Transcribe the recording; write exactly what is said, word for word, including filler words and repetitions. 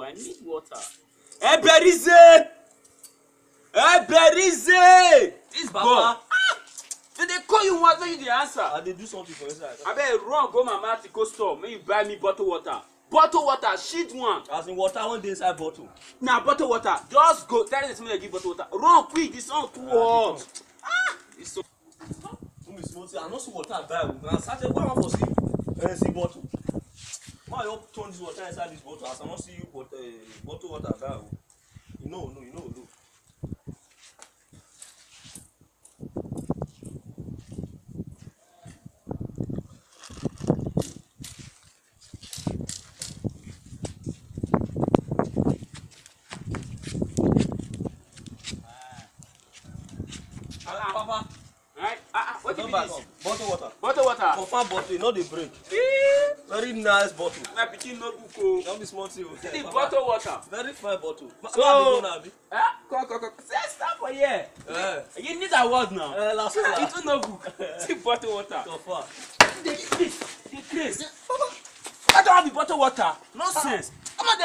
I need water. Eberize! Eberize! This baba. Ah! Dem dey call you once, no you dey answer. I dey do something for inside. Abeg, run go Mama Atiko store, make you buy me bottle water. Bottle water, shield one. As in water wey dey inside bottle. Na bottle water. Just go tell them say make dem give bottle water. Run quick, the sun too hot. Ah! The sun. No be small thing. I no see water buy o. Na sachet, why I wan for see, eh, see bottle? Why you turn this water inside this bottle? As I no see you, but, eh, bottle water buy o. You know, no, you know, no. Ah, ah, Papa. Right? Ah, ah, what you Come be back this? Up. Bottle water. Bottle water. Confirm bottle, e no dey break. Eh? Very nice bottle. My pikin no book o. No be small thing o. See the bottle water. Very fine bottle. Ma-, So, ma be go na, abi? Eh? Come, come, come. Say stop for here. Eh. You need award now. Eh, last one. It no book. See bottle water. Confirm. This, this, this. I don't have the bottle water. Nonsense.